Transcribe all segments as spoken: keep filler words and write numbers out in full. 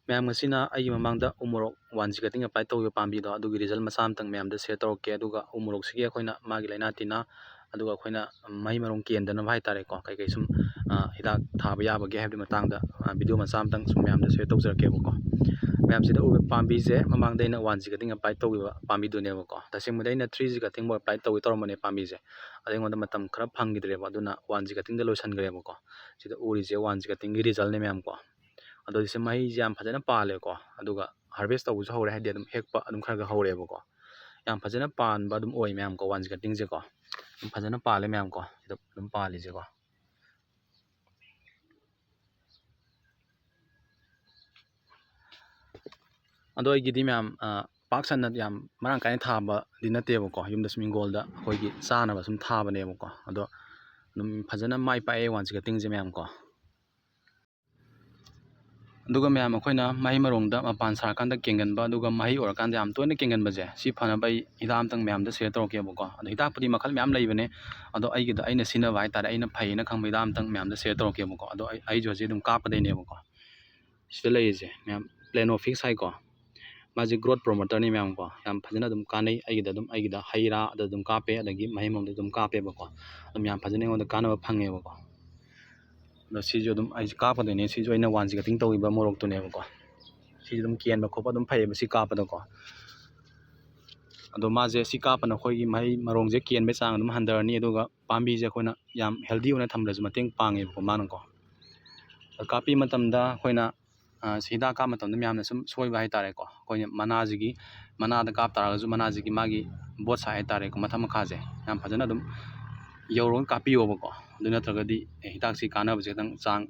ꯃꯌꯥꯝ, ꯉꯁꯤꯅ ꯑꯩꯒꯤ ꯃꯃꯥꯡꯗ ꯎ ꯃꯣꯔꯣꯛ ꯋꯥꯟ ꯖꯤ ꯀꯇꯤꯡ ꯑꯦꯄ꯭ꯂꯥꯏ ꯇꯧꯈꯤꯕ ꯄꯥꯝꯕꯤꯗꯣ, ꯑꯗꯨꯒꯤ ꯔꯤꯖꯜ ꯃꯆꯥ ꯑꯃꯇꯪ ꯃꯌꯥꯝꯗ ꯁꯤꯌꯔ ꯇꯧꯔꯛꯀꯦ꯫ ꯑꯗꯨꯒ ꯎ ꯃꯣꯔꯣꯛꯁꯤꯒꯤ ꯑꯩꯈꯣꯏꯅ ꯃꯥꯒꯤ ꯂꯥꯏꯅꯥ ꯇꯤꯟꯅꯥ, ꯑꯗꯨꯒ ꯑꯩꯈꯣꯏꯅ ꯃꯍꯩ ꯃꯔꯣꯡ ꯀꯦꯟꯗꯅꯕ ꯍꯥꯏꯇꯥꯔꯦꯀꯣ, ꯀꯩꯀꯩ ꯁꯨꯝ, ꯑ, ꯍꯤꯗꯥꯛ ꯊꯥꯕ ꯌꯥꯕꯒꯦ ꯍꯥꯏꯕꯒꯤ ꯃꯇꯥꯡꯗ, ꯑ, ꯚꯤꯗꯤꯑꯣ ꯃꯆꯥ ꯑꯃꯇꯪ ꯁꯨꯝ ꯃꯌꯥꯝꯗ ꯁꯤꯌꯔ ꯇꯧꯖꯔꯛꯀꯦꯕꯀꯣ꯫ ꯃꯌꯥꯝꯁꯤꯗ ꯎꯕ ꯄꯥꯝꯕꯤꯁꯦ ꯃꯃꯥꯡꯗ ꯑꯩꯅ ꯋꯥꯟ ꯖꯤ ꯀꯇꯤꯡ ꯑꯦꯄ꯭ꯂꯥꯏ ꯇꯧꯈꯤꯕ ꯄꯥꯝꯕꯤꯗꯨꯅꯦꯕꯀꯣ꯫ ꯇꯁꯦꯡꯕꯗꯤ ꯑꯩꯅ ꯊ꯭ꯔꯤ ꯖꯤ ꯀꯇꯤꯡꯕꯨ ꯑꯦꯄ꯭ꯂꯥꯏ ꯇꯧꯒꯦ ꯇꯧꯔꯝꯕꯅꯦ ꯄꯥꯝꯕꯤꯁꯦ, ꯑꯗꯣ ꯑꯩꯉꯣꯟꯗ ꯃꯇꯝ ꯈꯔ ꯐꯪꯈꯤꯗ꯭ꯔꯦꯕ, ꯑꯗꯨꯅ ꯋꯥꯟ ꯖꯤ ꯀꯇꯤꯡꯗ ꯂꯣꯏꯁꯤꯟꯈ꯭ꯔꯦꯕꯀꯣ꯫ ꯁꯤꯗ ꯎꯔꯤꯁꯦ ꯋꯥꯟ ꯖꯤ ꯀꯇꯤꯡꯒꯤ ꯔꯤꯖꯜꯅꯦ ꯃꯌꯥꯝꯀꯣ꯫ ꯑꯗꯣ ꯁꯤ ꯃꯍꯩꯁꯦ ꯌꯥꯝ ꯐꯖꯅ ꯄꯥꯜꯂꯦꯀꯣ, ꯑꯗꯨꯒ ꯍꯥꯔꯚꯦꯁ ꯇꯧꯕꯁꯨ ꯍꯧꯔꯦ, ꯍꯥꯏꯗꯤ ꯑꯗꯨꯝ ꯍꯦꯛꯄ ꯑꯗꯨꯝ ꯈꯔ ꯈꯔ ꯍꯧꯔꯛꯑꯦꯕꯀꯣ꯫ ꯌꯥꯝ ꯐꯖꯅ ꯄꯥꯟꯕ ꯑꯗꯨꯝ ꯑꯣꯏ ꯃꯌꯥꯝꯀꯣ, ꯋꯥꯟ ꯖꯤ ꯀꯇꯤꯡꯁꯦꯀꯣ꯫ ꯑꯗꯨꯝ ꯐꯖꯅ ꯄꯥꯜꯂꯦ ꯃꯌꯥꯝꯀꯣ, ꯁꯤꯗ ꯑꯗꯨꯝ ꯄꯥꯜꯂꯤꯁꯦꯀꯣ꯫ ꯑꯗꯣ ꯑꯩꯒꯤꯗꯤ ꯃꯌꯥꯝ, ꯑ, ꯄꯥꯛ ꯁꯟꯅ ꯌꯥꯝ ꯃꯔꯥꯡ ꯀꯥꯏꯅ ꯊꯥꯕꯗꯤ ꯅꯠꯇꯦꯕꯀꯣ, ꯌꯨꯝꯗ ꯁꯨꯝ ꯍꯤꯡꯒꯣꯜꯗ ꯑꯩꯈꯣꯏꯒꯤ ꯆꯥꯅꯕ ꯁꯨꯝ ꯊꯥꯕꯅꯦꯕꯀꯣ꯫ ꯑꯗꯣ ꯑꯗꯨꯝ ꯐꯖꯅ ꯃꯥꯏ ꯄꯥꯛꯑꯦ ꯋꯥꯟ ꯖꯤ ꯀꯇꯤꯡꯁꯦ ꯃꯌꯥꯝꯀꯣ꯫ ꯑꯗꯨꯒ ꯃꯌꯥꯝ, ꯑꯩꯈꯣꯏꯅ ꯃꯍꯩ ꯃꯔꯣꯡꯗ ꯃꯄꯥꯟ ꯁꯥꯔꯀꯥꯟꯗ ꯀꯦꯟꯒꯟꯕ, ꯑꯗꯨꯒ ꯃꯍꯩ ꯑꯣꯏꯔꯀꯥꯟꯗ ꯌꯥꯝ ꯇꯣꯏꯅ ꯀꯦꯟꯒꯟꯕꯁꯦ, ꯁꯤ ꯐꯅꯕ ꯑꯩ ꯍꯤꯗꯥꯛ ꯑꯝꯇꯪ ꯃꯌꯥꯝꯗ ꯁꯤꯌꯔ ꯇꯧꯔꯛꯀꯦꯕꯀꯣ꯫ ꯑꯗꯣ ꯍꯤꯗꯥꯛꯄꯨꯗꯤ ꯃꯈꯜ ꯃꯌꯥꯝ ꯂꯩꯕꯅꯦ, ꯑꯗꯣ ꯑꯩꯒꯤꯗ ꯑꯩꯅ ꯁꯤꯖꯤꯟꯅꯕ ꯍꯥꯏꯇꯥꯔꯦ, ꯑꯩꯅ ꯐꯩꯌꯦꯅ ꯈꯪꯕ ꯍꯤꯗꯥꯛ ꯑꯝꯇꯪ ꯃꯌꯥꯝꯗ ꯁꯤꯌꯔ ꯇꯧꯔꯛꯀꯦꯕꯀꯣ꯫ ꯑꯗꯣ ꯑꯩ, ꯑꯩꯁꯨ ꯍꯧꯖꯤꯛ ꯑꯗꯨꯝ ꯀꯥꯞꯀꯗꯣꯏꯅꯦꯕꯀꯣ꯫ ꯁꯤꯗ ꯂꯩꯔꯤꯁꯦ ꯃꯌꯥꯝ, ꯄ꯭ꯂꯦꯅꯣꯐꯤꯛꯁ ꯍꯥꯏꯀꯣ, ꯃꯥꯁꯦ ꯒ꯭ꯔꯣꯠ ꯄ꯭ꯔꯣꯃꯣꯇꯔꯅꯤ ꯃꯌꯥꯝꯀꯣ꯫ ꯌꯥꯝ ꯐꯖꯅ ꯑꯗꯨꯝ ꯀꯥꯟꯅꯩ, ꯑꯩꯒꯤꯗ ꯑꯗꯨꯝ, ꯑꯩꯒꯤꯗ ꯍꯩ ꯔꯥꯗ ꯑꯗꯨꯝ ꯀꯥꯞꯄꯦ, ꯑꯗꯒꯤ ꯃꯍꯩ ꯃꯔꯣꯡꯗ ꯑꯗꯨꯝ ꯀꯥꯞꯄꯦꯕꯀꯣ꯫ ꯑꯗꯨꯝ ꯌꯥꯝ ꯐꯖꯅ ꯑꯩꯉꯣꯟꯗ ꯀꯥꯟꯅꯕ ꯐꯪꯉꯦꯕꯀꯣ꯫ ꯑꯗꯣ ꯁꯤꯁꯨ ꯑꯗꯨꯝ ꯑꯩꯁꯦ ꯀꯥꯞꯀꯗꯣꯏꯅꯦ꯫ ꯁꯤꯁꯨ ꯑꯩꯅ ꯋꯥꯟ ꯖꯤ ꯀꯇꯤꯡ ꯇꯧꯈꯤꯕ ꯃꯣꯔꯣꯛꯇꯨꯅꯦꯕꯀꯣ꯫ ꯁꯤꯁꯨ ꯑꯗꯨꯝ ꯀꯦꯟꯕ ꯈꯣꯠꯄ ꯑꯗꯨꯝ ꯐꯩꯌꯦꯕ ꯁꯤ ꯀꯥꯞꯄꯗꯀꯣ꯫ ꯑꯗꯣ ꯃꯥꯁꯦ ꯁꯤ ꯀꯥꯞꯄꯅ ꯑꯩꯈꯣꯏꯒꯤ ꯃꯍꯩ ꯃꯔꯣꯡꯁꯦ ꯀꯦꯟꯕꯒꯤ ꯆꯥꯡ ꯑꯗꯨꯝ ꯍꯟꯊꯔꯅꯤ, ꯑꯗꯨꯒ ꯄꯥꯝꯕꯤꯁꯦ ꯑꯩꯈꯣꯏꯅ ꯌꯥꯝ ꯍꯦꯜꯗꯤ ꯑꯣꯏꯅ ꯊꯝꯕꯗꯁꯨ ꯃꯇꯦꯡ ꯄꯥꯡꯉꯦꯕꯀꯣ ꯃꯥꯅꯀꯣ꯫ ꯑꯗꯣ ꯀꯥꯞꯄꯤ ꯃꯇꯝꯗ ꯑꯩꯈꯣꯏꯅ, ꯑ, ꯁꯤ ꯍꯤꯗꯥꯛ ꯀꯥꯞꯄ ꯃꯇꯝꯗ ꯃꯌꯥꯝꯅ ꯁꯨꯝ ꯁꯣꯏꯕ ꯍꯥꯏꯇꯥꯔꯦꯀꯣ, ꯑꯩꯈꯣꯏꯅ ꯃꯅꯥꯁꯤꯒꯤ, ꯃꯅꯥꯗ ꯀꯥꯞ ꯇꯥꯔꯒꯁꯨ ꯃꯅꯥꯁꯤꯒꯤ ꯃꯥꯒꯤ ꯕꯣꯠ ꯁꯥꯏ ꯍꯥꯏꯇꯥꯔꯦꯀꯣ, ꯃꯊꯛ ꯃꯈꯥꯁꯦ ꯌꯥꯝ ꯐꯖꯅ ꯑꯗꯨꯝ ꯌꯧꯔꯒ ꯀꯥꯞꯄꯤꯌꯣꯕꯀꯣ꯫ ꯑꯗꯨ ꯅꯠꯇ꯭ꯔꯒꯗꯤ ꯍꯤꯗꯥꯛꯁꯤ ꯀꯥꯟꯅꯕꯁꯦ ꯈꯤꯇꯪ ꯆꯥꯡ,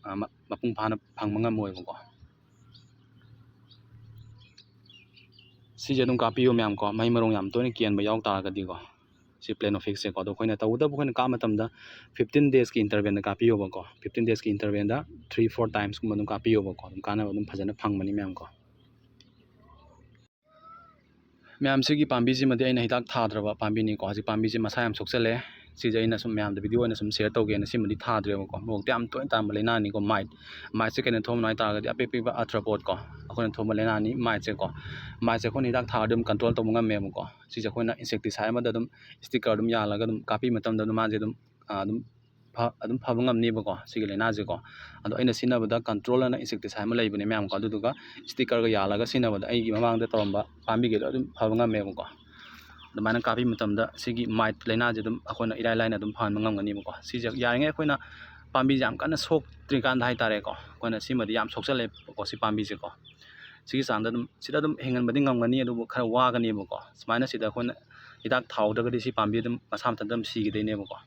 ꯑ, ꯃ-, ꯃꯄꯨꯡ ꯐꯥꯅ ꯐꯪꯕ ꯉꯝꯃꯣꯏꯕꯀꯣ꯫ ꯁꯤꯁꯦ ꯑꯗꯨꯝ ꯀꯥꯞꯄꯤꯌꯨ ꯃꯌꯥꯝꯀꯣ, ꯃꯍꯩ ꯃꯔꯣꯡ ꯌꯥꯝ ꯇꯣꯏꯅ ꯀꯦꯟꯕ ꯌꯥꯎ ꯇꯥꯔꯒꯗꯤꯀꯣ꯫ ꯁꯤ ꯄ꯭ꯂꯦꯅꯣꯐꯤꯛꯁꯁꯦꯀꯣ꯫ ꯑꯗꯣ ꯑꯩꯈꯣꯏꯅ ꯇꯧꯕꯇꯕꯨ ꯑꯩꯈꯣꯏꯅ ꯀꯥꯞꯄ ꯃꯇꯝꯗ ꯐꯤꯐꯇꯤꯟ ꯗꯦꯖꯀꯤ ꯏꯟꯇꯔꯚꯦꯜꯗ ꯀꯥꯞꯄꯤꯌꯣꯕꯀꯣ꯫ ꯐꯤꯐꯇꯤꯟ ꯗꯦꯖꯀꯤ ꯏꯟꯇꯔꯚꯦꯜꯗ ꯊ꯭ꯔꯤ ꯐꯣꯔ ꯇꯥꯏꯝꯁꯀꯨꯝꯕ ꯑꯗꯨꯝ ꯀꯥꯞꯄꯤꯌꯣꯕꯀꯣ꯫ ꯑꯗꯨꯝ ꯀꯥꯟꯅꯕ ꯑꯗꯨꯝ ꯐꯖꯅ ꯐꯪꯕꯅꯤ ꯃꯌꯥꯝꯀꯣ꯫ ꯃꯌꯥꯝ, ꯁꯤꯒꯤ ꯄꯥꯝꯕꯤꯁꯤꯃꯗꯤ ꯑꯩꯅ ꯍꯤꯗꯥꯛ ꯊꯥꯗ꯭ꯔꯕ ꯄꯥꯝꯕꯤꯅꯤꯀꯣ꯫ ꯍꯧꯖꯤꯛ ꯄꯥꯝꯕꯤꯁꯦ ꯃꯁꯥ ꯌꯥꯝ ꯁꯣꯛꯆꯜꯂꯦ, ꯁꯤꯁꯦ ꯑꯩꯅ ꯁꯨꯝ ꯃꯌꯥꯝꯗ ꯚꯤꯗꯤꯑꯣ ꯑꯣꯏꯅ ꯁꯨꯝ ꯁꯤꯌꯔ ꯇꯧꯒꯦꯅ ꯁꯤꯃꯗꯤ ꯊꯥꯗ꯭ꯔꯦꯕꯀꯣ꯫ ꯃꯣꯔꯣꯛꯇ ꯌꯥꯝ ꯇꯣꯏꯅ ꯇꯥꯔꯝꯕ ꯂꯥꯏꯅꯥꯅꯤꯀꯣ ꯃꯥꯏꯠ꯫ ꯃꯥꯏꯠꯁꯦ ꯀꯩꯅ ꯊꯣꯛꯍꯟꯕꯅꯣ ꯍꯥꯏ ꯇꯥꯔꯒꯗꯤ ꯑꯄꯤꯛ ꯑꯄꯤꯛꯄ ꯑꯥꯔꯊ꯭ꯔꯣꯄꯣꯠꯀꯣ, ꯑꯩꯈꯣꯏꯅ ꯊꯣꯛꯍꯟꯕ ꯂꯥꯏꯅꯥꯅꯤ ꯃꯥꯏꯠꯁꯦꯀꯣ꯫ ꯃꯥꯏꯠꯁꯦ ꯑꯩꯈꯣꯏꯅ ꯍꯤꯗꯥꯛ ꯊꯥꯔꯗꯤ ꯑꯗꯨꯝ ꯀꯟꯇ꯭ꯔꯣꯜ ꯇꯧꯕ ꯉꯝꯃꯦꯕꯀꯣ꯫ ꯁꯤꯁꯦ ꯑꯩꯈꯣꯏꯅ ꯏꯟꯁꯦꯛꯇꯤꯁꯥꯏꯠ ꯑꯃꯗ ꯑꯗꯨꯝ ꯏꯁꯇꯤꯀꯔ ꯑꯗꯨꯝ ꯌꯥꯜꯂꯒ ꯑꯗꯨꯝ ꯀꯥꯞꯄꯤ ꯃꯇꯝꯗ ꯑꯗꯨꯝ ꯃꯥꯁꯦ ꯑꯗꯨꯝ ꯑꯗꯨꯝ ꯐ-, ꯑꯗꯨꯝ ꯐꯕ ꯉꯝꯅꯤꯕꯀꯣ ꯁꯤꯒꯤ ꯂꯥꯏꯅꯥꯁꯦꯀꯣ꯫ ꯑꯗꯣ ꯑꯩꯅ ꯁꯤꯖꯤꯟꯅꯕꯗ ꯀꯟꯇ꯭ꯔꯣꯜ ꯑꯅ ꯏꯟꯁꯦꯛꯇꯤꯁꯥꯏꯠ ꯑꯃ ꯂꯩꯕꯅꯦ ꯃꯌꯥꯝꯀꯣ, ꯑꯗꯨꯗꯨꯒ ꯏꯁꯇꯤꯀꯔꯒ ꯌꯥꯜꯂꯒ ꯁꯤꯖꯤꯟꯅꯕꯗ ꯑꯩꯒꯤ ꯃꯃꯥꯡꯗ ꯇꯧꯔꯝꯕ ꯄꯥꯝꯕꯤꯈꯩꯗꯣ ꯑꯗꯨꯝ ꯐꯕ ꯉꯝꯃꯦꯕꯀꯣ꯫ ꯑꯗꯨꯃꯥꯏꯅ ꯀꯥꯞꯄꯤ ꯃꯇꯝꯗ ꯁꯤꯒꯤ ꯃꯥꯏꯠ ꯂꯥꯏꯅꯥꯁꯦ ꯑꯗꯨꯝ ꯑꯩꯈꯣꯏꯅ ꯏꯔꯥꯏ ꯂꯥꯏꯅ ꯑꯗꯨꯝ ꯐꯍꯟꯕ ꯉꯝꯒꯅꯤꯕꯀꯣ꯫ ꯁꯤꯁꯦ ꯌꯥꯔꯤꯉꯩ ꯑꯩꯈꯣꯏꯅ ꯄꯥꯝꯕꯤꯁꯦ ꯌꯥꯝ ꯀꯟꯅ ꯁꯣꯛꯇ꯭ꯔꯤꯀꯥꯟꯗ ꯍꯥꯏꯇꯥꯔꯦꯀꯣ, ꯑꯩꯈꯣꯏꯅ ꯁꯤꯃꯗꯤ ꯌꯥꯝ ꯁꯣꯛꯆꯜꯂꯦꯕꯀꯣ ꯁꯤ ꯄꯥꯝꯕꯤꯁꯦꯀꯣ꯫ ꯁꯤꯒꯤ ꯆꯥꯡꯗ ꯑꯗꯨꯝ, ꯁꯤꯗ ꯑꯗꯨꯝ ꯍꯤꯡꯍꯟꯕꯗꯤ ꯉꯝꯒꯅꯤ, ꯑꯗꯨꯕꯨ ꯈꯔ ꯋꯥꯒꯅꯦꯕꯀꯣ꯫ ꯁꯨꯃꯥꯏꯅ ꯁꯤꯗ ꯑꯩꯈꯣꯏꯅ ꯍꯤꯗꯥꯛ ꯊꯥꯍꯧꯗ꯭ꯔꯒꯗꯤ ꯁꯤ ꯄꯥꯝꯕꯤ ꯑꯗꯨꯝ ꯃꯁꯥ ꯃꯊꯟꯇ ꯑꯗꯨꯝ ꯁꯤꯈꯤꯗꯣꯏꯅꯦꯕꯀꯣ꯫